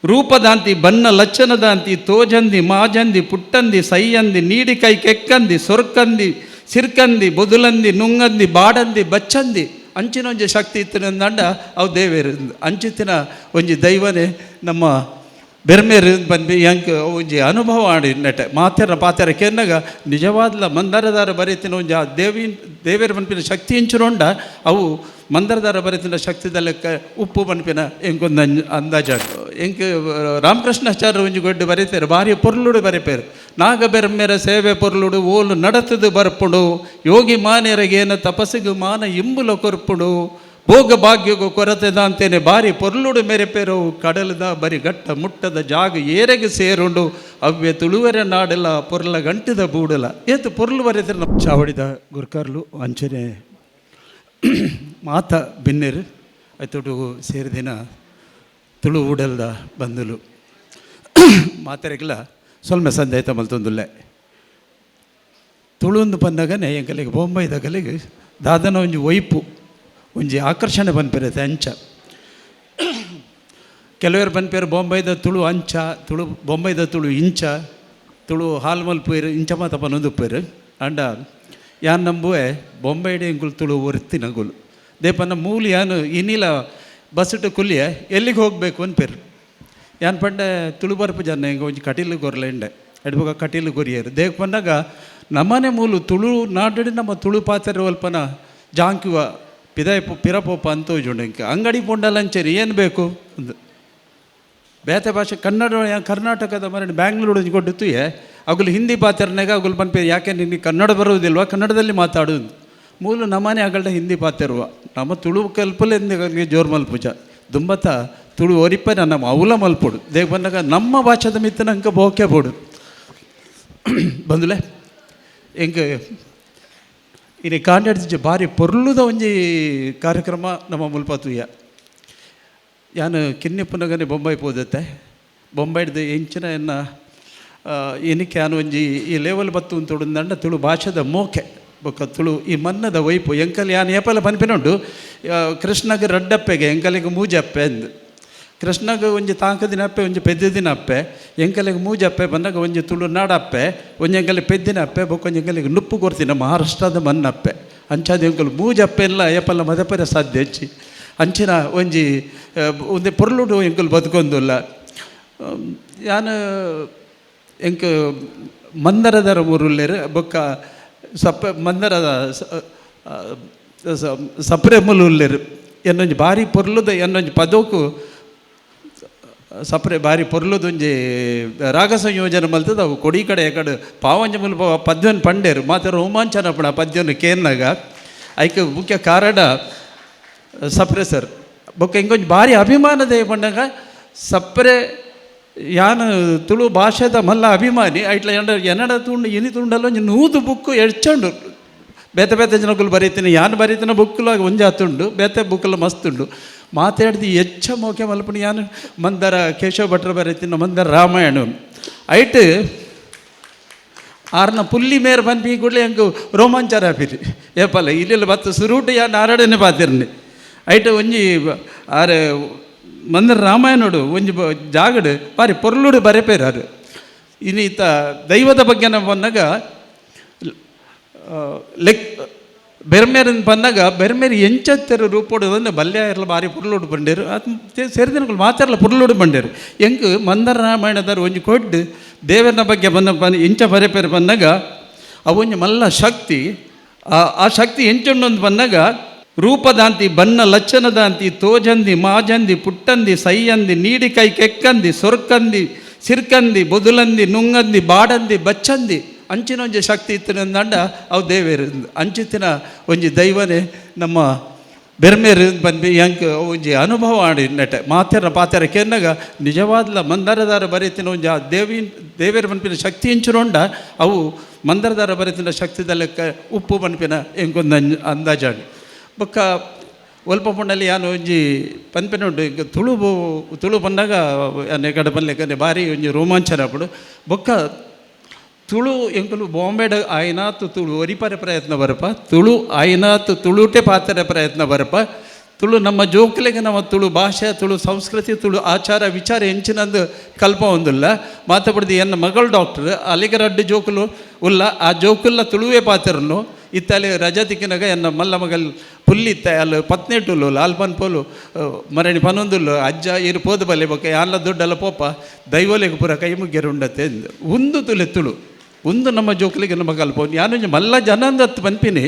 ರೂಪದಾಂತಿ ಬನ್ನ ಲಚ್ಚನದಾಂತಿ ತೋಜಂದಿ ಮಾಜಂದಿ ಪುಟ್ಟಂದಿ ಸೈಯಂದಿ ನೀಡಿಕೈ ಕೆಕ್ಕಂದಿ ಸೊರ್ಕಂದಿ ಸಿರ್ಕಂದಿ ಬೊದುಲಂದಿ ನುಂಗಂದಿ ಬಾಡಂದಿ ಬಚ್ಚಂದಿ ಅಂಚಿನ ಒಂಜಿ ಶಕ್ತಿ ಇತ್ತಿನಂದಂಡ ಅವು ದೇವೇರು. ಅಂಚಿತ್ತಿನ ಒಂಜಿ ದೈವನೇ ನಮ್ಮ ಬೆರ್ಮೇರು ಬಂದು ಎಂಕ್ ಒಂಜಿ ಅನುಭವ ಆಡಿ ನೆಟೆ ಮಾತೆರ ಪಾತೆರ ಕೆನ್ನಗ ನಿಜವಾದ್ಲ ಮಂದರದಾರ ಬರೀತಿನ ಒಂಜಿ ಆ ದೇವಿ ದೇವೇರು ಪನ್ಪಿನ ಶಕ್ತಿ ಇಂಚುನೊಂಡ ಅವು ಮಂದರದಾರ ಬರೀತಿನ ಶಕ್ತಿದ ಲೆಕ್ಕ ಉಪ್ಪು ಪನ್ಪಿನ ಎಂಕೊಂದು ಅಂದಾಜಾಡು. ಎಂಕ್ ರಾಮಕೃಷ್ಣಾಚಾರ್ಯ ಒಂಜಿ ಗೊಡ್ಡು ಬರೀತಾರೆ, ಭಾರಿ ಪೊರ್ಲುಡು ಬರಿಪೇರು. ನಾಗ ಬೆರ್ಮೇರ ಸೇವೆ ಪೊರ್ಲುಡು ಓಲು ನಡತದು ಬರ್ಪುಂಡು, ಯೋಗಿ ಮಾನ್ಯರಿಗೇನ ತಪಸ್ಸಿಗು ಮಾನ ಇಂಬುಲ ಕೊರ್ಪುಂಡು, ಭೋಗ ಭಾಗ್ಯಗೂ ಕೊರತೆದ ಅಂತೇನೆ ಬಾರಿ ಪೊರ್ಲುಡು ಮೆರೆಪೆರು, ಕಡಲದ ಬರಿ ಗಟ್ಟ ಮುಟ್ಟದ ಜಾಗ ಏರೆಗೆ ಸೇರುಂಡು, ಅವ್ವೆ ತುಳುವರೆ ನಾಡೆಲ್ಲ ಪೊರ್ಲ ಗಂಟಿದ ಬೂಡಲ ಏತು ಪೊರ್ಲು ಬರೆದ್ರೆ. ನಮ್ಮ ಚಾವಡಿದ ಗುರ್ಕರ್ಲು ಅಂಚನೆ ಮಾತ ಬಿನ್ನೆರು ಐತೊಟ್ಟು ಸೇರಿದಿನ ತುಳು ಉಡಲ್ದ ಬಂದುಲು ಮಾತೆರೆಗ್ಲ ಸೊಲ್ಮೆ ಸಂದಾಯ್ತ ಮಲ್ತೊಂದುಲ್ಲೆ. ತುಳುಂದು ಪನ್ನಗನೆ ಎಂಕಲೆಗ್ ಬೊಂಬೈದಗಲಿಗೆ ದಾದನ ಒಂಜಿ ಒಯ್ಪು ಒಂಜಿ ಆಕರ್ಷಣೆ ಪನ್ಪೆರತೆ ಅಂಚ. ಕೆಲವರು ಪನ್ಪೇರು ಬೊಂಬೈದ ತುಳು ಅಂಚ, ತುಳು ಬೊಂಬೈದ ತುಳು ಇಂಚ, ತುಳು ಹಾಲ್ ಮಲ್ಪೇರು ಇಂಚ ಮಾತ ಪನೊಂದುಪ್ಪೇರು. ಅಂಡ ಯಾನ್ ನಂಬುವೆ ಬೊಂಬೈಡ್ ಎಂಕುಲು ತುಳು ಒರ್ತಿನಗುಲು ದೇಪನ್ನ ಮೂಲು. ಯಾನು ಇನ್ನಿಲ ಬಸ್ಸುಟು ಕುಲ್ಲಿಯ, ಎಲ್ಲಿಗೆ ಹೋಗಬೇಕು ಅನ್ಪೇರು. ಯಾನ್ ಪಂಡೆ ತುಳು ಬರ್ಪು ಜನ, ಎಂಕ್ ಒಂಜಿ ಕಟೀಲು ಕೊರ್ಲೆ ಇಂಡೆ ಎಡ್ಬೊಕ ಕಟೀಲು ಕೊರಿಯರು. ದೇಕ್ ಪನ್ನಗ ನಮ್ಮನೆ ಮೂಲು ತುಳು ನಾಡು, ನಮ್ಮ ತುಳು ಪಾತೆರ ಒಲ್ಪನ ಜಾಂಕುವ ಪಿದಾಯಿ ಪಿರಪೋಪ ಅಂತ ತೋಜುಂಡು ಎಂಕ್. ಅಂಗಡಿ ಪೋಂಡಲ ಅಂಚೆನೆ, ಏನು ಬೇಕು ಅಂದ್. ಬೇತೆ ಭಾಷೆ ಕನ್ನಡ ಕರ್ನಾಟಕದ ಮರಣ ಬ್ಯಾಂಗ್ಳೂರು ಒಂಜಿ ಕೊಟ್ಟು ತುಯೆ, ಅಗುಲು ಹಿಂದಿ ಪಾತೆರ್ನಾಗ ಅಗುಲು ಪನ್ಪೆ, ಯಾಕೆ ನಿನಗೆ ಕನ್ನಡ ಬರುವುದಿಲ್ವಾ, ಕನ್ನಡದಲ್ಲಿ ಮಾತಾಡು. ಮೂಲು ನಮ್ಮನೆ ಅಗಲ್ಡ ಹಿಂದಿ ಪಾತೆರುವ, ನಮ್ಮ ತುಳು ಕಲ್ಪಲೆ ಜೋರ್ ಮಲ್ಪುಜ. ದುಂಬತ್ತ ತುಳು ಒರಿಪೆ ನಮ್ಮ ಅವಲ ಮಲ್ಪೊಡು. ದೇಗ್ ಬಂದಾಗ ನಮ್ಮ ಭಾಷೆದ ಮಿತ್ತ ನಂಗೆ ಬೋಕೆ ಬೋಡು. ಬಂದುಲೆ ಎಂಕ್ ಇನಿ ಕಾಂಡಾಡ್ತಿಜ್ಜ ಬಾರಿ ಪೊರ್ಲುದ ಒಂಜಿ ಕಾರ್ಯಕ್ರಮ ನಮ್ಮ ಮುಲ್ಪ ತೂಯ. ಯಾನ್ ಕಿನ್ನಿಪ್ಪುನಗನೆ ಬೊಂಬೈ ಪೋದತ್ತೆ. ಬೊಂಬೈಡ್ದು ಎಂಚಿನ ಎನ್ನ ಇನಿಕೆ ಯಾನ್ ಒಂಜಿ ಈ ಲೆವೆಲ್ ಬತ್ತು ಅಂತೊಡುಂದಂಡ ತುಳು ಭಾಷೆದ ಮೋಕೆ ಬೊಕ್ಕ ತುಳು ಈ ಮನ್ನದ ವೈಪು. ಎಂಕಲ್ ಯಾನ್ ಏಪಲ ಪನ್ಪಿನುಂಡು, ಕೃಷ್ಣಗ್ ರಡ್ಡಪ್ಪೆಗೆ, ಎಂಕಲಿಗೆ ಮೂಜಪ್ಪೆ ಅಂದ್. ಕೃಷ್ಣಗ್ ಒಂಜಿ ತಾಂಕದಿನ ಅಪ್ಪೆ, ಒಂಜಿ ಪೆದ್ದಿನ ಅಪ್ಪೆ. ಎಂಕಲಿಗೆ ಮೂಜಪ್ಪೆ ಬಂದಾಗ ಒಂಜಿ ತುಳುನಾಡಪ್ಪೆ, ಒಂಜಿ ಎಂಕಲಿ ಪೆದ್ದಿನ ಅಪ್ಪೆ, ಬೊಕ್ಕ ಒಂಜಿ ಎಂಕಲಿಗೆ ನುಪ್ಪು ಕೊರ್ತಿನ ಮಹಾರಾಷ್ಟ್ರದ ಮನ್ನಪ್ಪೆ. ಅಂಚಾದ ಎಂಕಲು ಮೂಜಪ್ಪೆ ಎಲ್ಲ ಏಪಲ್ಲ ಮದಪರೆ ಸಾಧ್ಯ ಹೆಚ್ಚಿ. ಅಂಚಿನ ಒಂಜಿ ಒಂದೇ ಪೊರ್ಲುಡು ಎಂಕುಲು ಬದುಕೊಂದುಲ್ಲ. ಯಾನ್ ಎಂಕ್ ಮಂದರದರ ಊರುಲ್ಲೇರು, ಬೊಕ್ಕ ಸಪ್ಪ ಮಂದರದ ಸಪ್ರೆ ಮುಲು ಉಲ್ಲೇರು. ಎನ್ನೊಂಜಿ ಬಾರಿ ಪೊರ್ಲುದ ಎನ್ನೊಂಜಿ ಪದೋಕು ಸಪ್ರೆ ಬಾರಿ ಪೊರ್ಲುದೊಂಜಿ ರಾಗ ಸಂಯೋಜನೆ ಮಲ್ತದ. ಅವು ಕೊಡಿ ಕಡೆ ಕಡೆ ಪಾವಂಜ ಮುಲ್ಪ ಪದ್ಯನ್ ಪಂಡೇರು, ಮಾತ್ರ ರೋಮಾಂಚನ ಪಣ ಪದ್ಯನು ಕೇನ್ನಾಗ. ಐಕ್ ಮುಖ್ಯ ಕಾರಣ ಸಪ್ರೆ ಸರ್. ಬೊಕ್ಕ ಇಂಕೊಂಜಿ ಭಾರಿ ಅಭಿಮಾನದ ಪಂಡಾಗ ಸಪ್ರೆ. ಯಾನ್ ತುಳು ಭಾಷೆದ ಮಲ್ಲ ಅಭಿಮಾನಿ. ಐಟ್ಲ ಎನ್ನಡ ಎನ್ನಡ ತುಂಡು ಇನಿ ತುಂಡಲ್ಲ ಒಂಜಿ 100 ಬುಕ್ಕು ಎಡ್ಚಂಡು. ಬೇತೆ ಬೇತೆ ಜನಕ್ಕುಲು ಬರೀತೀನಿ, ಯಾನ್ ಬರೀತಿನ ಬುಕ್ಕುಲು ಒಂಜಿ ಆತುಂಡು, ಬೇತೆ ಬುಕ್ಕುಲು ಮಸ್ತ್ ಉಂಡು. ಮಾತಾಡ್ದು ಎಚ್ಚ ಮೋಕೆ ಮಲ್ಪುನಿ ಯಾನ್ ಮಂದರ ಕೇಶವ ಭಟ್ರ ಬರೀತಿನ ಮಂದರ ರಾಮಾಯಣ. ಐಟ್ ಆರ್ನ ಪುಲ್ಲಿ ಮೇರ್ ಪನ್ಪಿ ಕೂಡಲೇ ಎಂಕ್ ರೋಮಾಂಚನ ಆಪಿರಿ ಏಪಲ್ಲ. ಇಲ್ಲೆಲ್ಲ ಬತ್ತು ಸುರೂಟು ಯಾನ್ ಆರಡನೆ ಪಾತಿರ್ನಿ. ಐಟ್ ಒಂಜಿ ಆರೆ ಮಂದರ ರಾಮಾಯಣಡು ಒಂಜಿ ಜಾಗಡು ಬಾರಿ ಪೊರ್ಲುಡು ಬರೆಪೇರು ಆರು. ಇನ್ನೀತ ದೈವದ ಬಗ್ಗೆ ನಾವು ಬಂದಾಗ ಲೆಕ್ ಬೆರ್ಮೇರನ್ ಬಂದಾಗ ಬೆರ್ಮೇರು ಎಂಚತ್ತೆರು ರೂಪೋಡು ಒಂದು ಬಲ್ಯ ಇರಲ ಬಾರಿ ಪುರ್ಲುಡು ಬಂಡೇರು. ಅದು ಸೇರಿದಿನಗಳು ಮಾತಾಡಲ ಪುರ್ಲುಡು ಬಂಡೇರು. ಎಂಕ್ ಮಂದರ ರಾಮಾಯಣದಾರು ಒಂಜಿ ಕೊಡ್ಡು ದೇವರನ ಬಗ್ಗೆ ಬಂದ ಬಂದು ಇಂಚ ಬರೆಪೇರು ಬಂದಾಗ ಅವೊಂಜಿ ಮಲ್ಲ ಶಕ್ತಿ. ಆ ಆ ಶಕ್ತಿ ಎಂಚುಂಡೊಂದು ಬಂದಾಗ ರೂಪದಾಂತಿ ಬನ್ನ ಲಚ್ಚನದಾಂತಿ ತೋಜಂದಿ ಮಾಜಂದಿ ಪುಟ್ಟಂದಿ ಸೈಯಂದಿ ನೀಡಿಕೈ ಕೆಕ್ಕಂದಿ ಸೊರ್ಕಂದಿ ಸಿರ್ಕಂದಿ ಬೊದುಲಂದಿ ನುಂಗಂದಿ ಬಾಡಂದಿ ಬಚ್ಚಂದಿ ಅಂಚಿನ ಒಂಜಿ ಶಕ್ತಿ ಇತ್ತಿನಂದಂಡ ಅವು ದೇವೇರು. ಅಂಚಿತ್ತಿನ ಒಂಜಿ ದೈವನೇ ನಮ್ಮ ಬೆರ್ಮೇರು ಪನ್ಪಿ ಎಂಕ್ ಒಂಜಿ ಅನುಭವ ಆಡಿ ನೆಟೆ ಮಾತೆರ ಪಾತೆರ ಕೆನ್ನಗ ನಿಜವಾದ್ಲ ಮಂದರದಾರ ಬರೀತಿನ ಒಂಜಿ ಆ ದೇವಿ ದೇವೇರು ಪನ್ಪಿನ ಶಕ್ತಿ ಇಂಚುನೊಂಡ ಅವು ಮಂದರದಾರ ಬರೀತಿನ ಶಕ್ತಿದ ಲೆಕ್ಕ ಉಪ್ಪು ಪನ್ಪಿನ ಎಂಕೊಂದು ಅಂದಾಜಾಂಡ್. ಬೊಕ್ಕ ಒಲ್ಪ ಪಂಡಲ್ಲಿ ಯಾನ್ ಒಂಜಿ ಪನ್ಪಿನ ಉಂಡು, ಈಗ ತುಳು ತುಳು ಪಂಡಾಗ ಯಾನ್ ಎಕಡೆ ಪನ್ಲೆಕ್ಕನೆ ಬಾರಿ ಒಂಜಿ ರೋಮಾಂಚನ ಆಪುಂಡು. ಬೊಕ್ಕ ತುಳು ಎಂಕುಲು ಬಾಂಬೆಡ್ ಆಯ್ನಾತ್ ತುಳು ಒರಿಪರೆ ಪ್ರಯತ್ನ ಬರಪ, ತುಳು ಆಯ್ನಾತ್ ತುಳುಟೆ ಪಾತೆರೆ ಪ್ರಯತ್ನ ಬರಪ. ತುಳು ನಮ್ಮ ಜೋಕುಲೆಗ್ ನಮ್ಮ ತುಳು ಭಾಷೆ, ತುಳು ಸಂಸ್ಕೃತಿ, ತುಳು ಆಚಾರ ವಿಚಾರ ಎಂಚಿನಂದು ಕಲ್ಪ ಒಂದುಲ್ಲ. ಮಾತಪಡ್ದು ಎನ್ನ ಮಗಳು ಡಾಕ್ಟರ್, ಅಲ್ಲಿಗೆ ರಡ್ಡು ಜೋಕುಲು ಉಲ್ಲ. ಆ ಜೋಕುಲ್ಲ ತುಳುವೇ ಪಾತೆರನು. ಇತ್ತಲ್ಲಿ ರಜಾ ತಿಕ್ಕಿನಾಗ ಎನ್ನ ಮಲ್ಲ ಮಗಲ್ ಪುಲ್ಲಿತ್ತ ಅಲ್ಲಿ ಪತ್ನೆಟುಲ್ಲು ಅಲ್ಪನ್ ಪೋಲು ಮರಣಿ ಪನೊಂದುಲ್ಲು, ಅಜ್ಜ ಇರು ಪೋದು ಬಲ್ಲೆ, ಬೊಕ್ಕ ಯಾನ್ಲ ದುಡ್ಡಲ್ಲ ಪೋಪ, ದೈವೊಲೆಗ್ ಪೂರ ಕೈ ಮುಗ್ಯರು ಉಂಡತೆ. ಉಂದು ತುಲೆ ತುಳು, ಉಂದು ನಮ್ಮ ಜೋಕುಲಿಗೆ ನಮ್ಮ ಕಲ್ಪ. ಯಾನೊಂಜಿ ಮಲ್ಲ ಜನ ಅಂದತ್ತು ಪನ್ಪಿನಿ,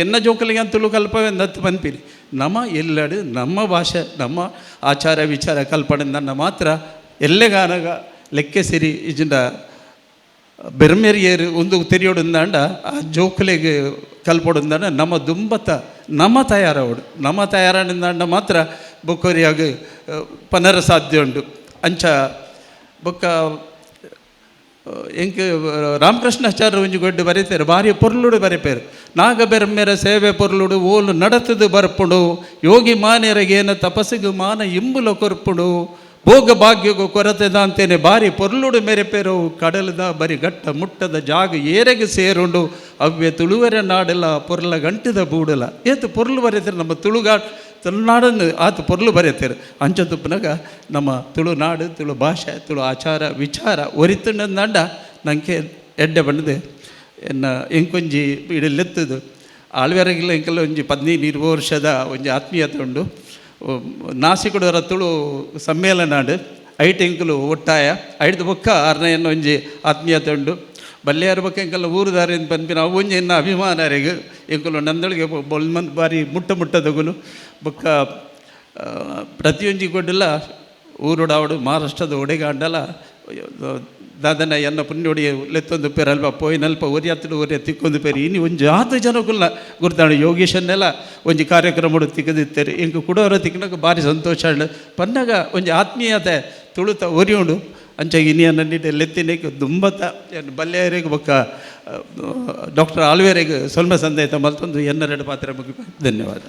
ಎನ್ನ ಜೋಕುಲಿಗೆ ಅಂತ ತುಳು ಕಲ್ಪವೆಂದತ್ತು ಪನ್ಪಿನಿ. ನಮ ಎಲ್ಲಡು ನಮ್ಮ ಭಾಷೆ, ನಮ್ಮ ಆಚಾರ ವಿಚಾರ ಕಲ್ಪನೆ ನನ್ನ ಮಾತ್ರ ಎಲ್ಲೆಗಾನಗ ಲೆಕ್ಕೆ ಸಿರಿ ಇಜಿಂಡ ಬೆರ್ಮೆರಿಯರು ಒಂದು ತೆರಿಯೋಡುಂದಾಂಡ, ಆ ಜೋಕುಲೆಗ್ ಕಲ್ಪೊಡುಂದಾಂಡ ನಮ್ಮ ದುಂಬತ ನಮ ತಯಾರವಡು. ನಮ ತಯಾರಾಣಿಂದಾಂಡ ಮಾತ್ರ ಬೊಕ್ಕೊರಿಯಾಗ ಪನರ ಸಾಧ್ಯ ಉಂಡು. ಅಂಚ ಬೊಕ್ಕ ಎಂಕ್ ರಾಮಕೃಷ್ಣಾಚಾರ್ಯ ಒಂಜಿ ಗೊಡ್ಡು ಬರೀತಾರೆ, ಭಾರಿ ಪೊರ್ಲುಡು ಬರೆಪೇರು. ನಾಗಬೆರ್ಮೆರ ಸೇವೆ ಪೊರ್ಲುಡು ಓಲು ನಡತದು ಬರ್ಪುಂಡು, ಯೋಗಿ ಮಾನ್ಯರಿಗೇನ ತಪಸ್ಸಿಗೆ ಮಾನ ಇಂಬುಲ ಕೊರ್ಪುಂಡು, ಭೋಗ ಭಾಗ್ಯಗು ಕೊರತೆ ದಾಂತೇನೆ ಬಾರಿ ಪೊರ್ಲುಡು ಮೆರೆಪೇರು, ಕಡಲದ ಬರಿ ಗಟ್ಟ ಮುಟ್ಟದ ಜಾಗ ಏರೆಗೆ ಸೇರುಂಡು, ಅವ್ವೆ ತುಳುವರೆ ನಾಡೆಲ್ಲ ಪೊರ್ಲ ಗಂಟಿದ ಬೂಡಲ. ಏತು ಪೊರ್ಲು ಬರೀತಾರೆ! ನಮ್ಮ ತುಳುಗಾ ತುಳುನಾಡನ್ನು ಆತ ಪೊರ್ಲು ಬರೀತಾರೆ. ಅಂಚ ತುಪ್ಪನಾಗ ನಮ್ಮ ತುಳುನಾಡು, ತುಳು ಭಾಷೆ, ತುಳು ಆಚಾರ ವಿಚಾರ ಒರಿತುಂಡಂದಾಂಡ ನಂಗೆ ಎಡ್ಡೆ ಬಂಡದೆ. ಎನ್ನ ಎಂಕೊಂಜಿ ಇಡಲೆತ್ತದು ಆಳ್ವೆರಗಿಲ್ಲ. ಎಂಕೆಲ್ಲ ಒಂಜಿ 15-20 ವರ್ಷದ ಒಂಜಿ ಆತ್ಮೀಯತೆ ಉಂಡು. ನಾಸಿಕುಡರ ತುಳು ಸಮ್ಮೇಳನಾಡು ಐಟ್ ಎಂಕುಲು ಒಟ್ಟಾಯ. ಐಡ್ದು ಬೊಕ್ಕ ಆರ್ನ ಒಂಜಿ ಆತ್ಮೀಯತೆ ಉಂಡು. ಬಲ್ಲೆಯಾರ ಬೊಕ್ಕ ಎಂಕಲ್ಲ ಊರುದಾರೆಂದು ಪನ್ಪಿನ ಅವು ಒಂಜಿ ಎನ್ನ ಅಭಿಮಾನರೆಗ್. ಎಂಕುಲು ನಂದಳಿಗೆ ಬೊಲ್ಮನ್ ಬಾರಿ ಮುಟ್ಟ ಮುಟ್ಟದಗುಲು. ಬೊಕ್ಕ ಪ್ರತಿಯೊಂಜಿ ಗೊಡ್ಡುಲ ಊರುಡಾವಡು, ಮಹಾರಾಷ್ಟ್ರದ ಒಡೆಗಾಂಡಲ ದಾದನ ಎನ್ನ ಪುಣ್ಯೋಡಿ ಲೆತ್ತೊಂದು ಪೇರು ಅಲ್ಪ ಪೋಯಿನಲ್ಪ ಒರಿ ಹತ್ತಡು ಒರಿ ತಿಕ್ಕೊಂದು ಪೇರು. ಇನಿ ಒಂಜಿ ಆತ ಜನಕುಲ್ಲ ಗುರ್ತಾಣ. ಯೋಗೀಶನ್ನೆಲ್ಲ ಒಂಜಿ ಕಾರ್ಯಕ್ರಮ ತಿಕ್ಕದಿತ್ತೇರು. ಎಂಕ್ ಕುಡೋರ ತಿಕ್ಕನಾಗ ಭಾರಿ ಸಂತೋಷ ಆಂಡ್. ಪನ್ನಗ ಒಂಜಿ ಆತ್ಮೀಯತೆ ತುಳುತ ಒರಿ ಉಂಡು. ಅಂಚ ಇನಿಯ ನನ್ನಿಟ್ಟು ಲೆತ್ತಿನೇಕ್ ದುಂಬತ ಬಲ್ಲೆಯರಿಗೆ ಬೊಕ್ಕ ಡಾಕ್ಟರ್ ಆಳ್ವೇರಿಗೆ ಸೊಲ್ಮೆ ಸಂದೇತ ಮಲ್ತೊಂದು ಎನ್ನ ಎರಡು ಪಾತ್ರ ಮುಗಿಪ. ಧನ್ಯವಾದ.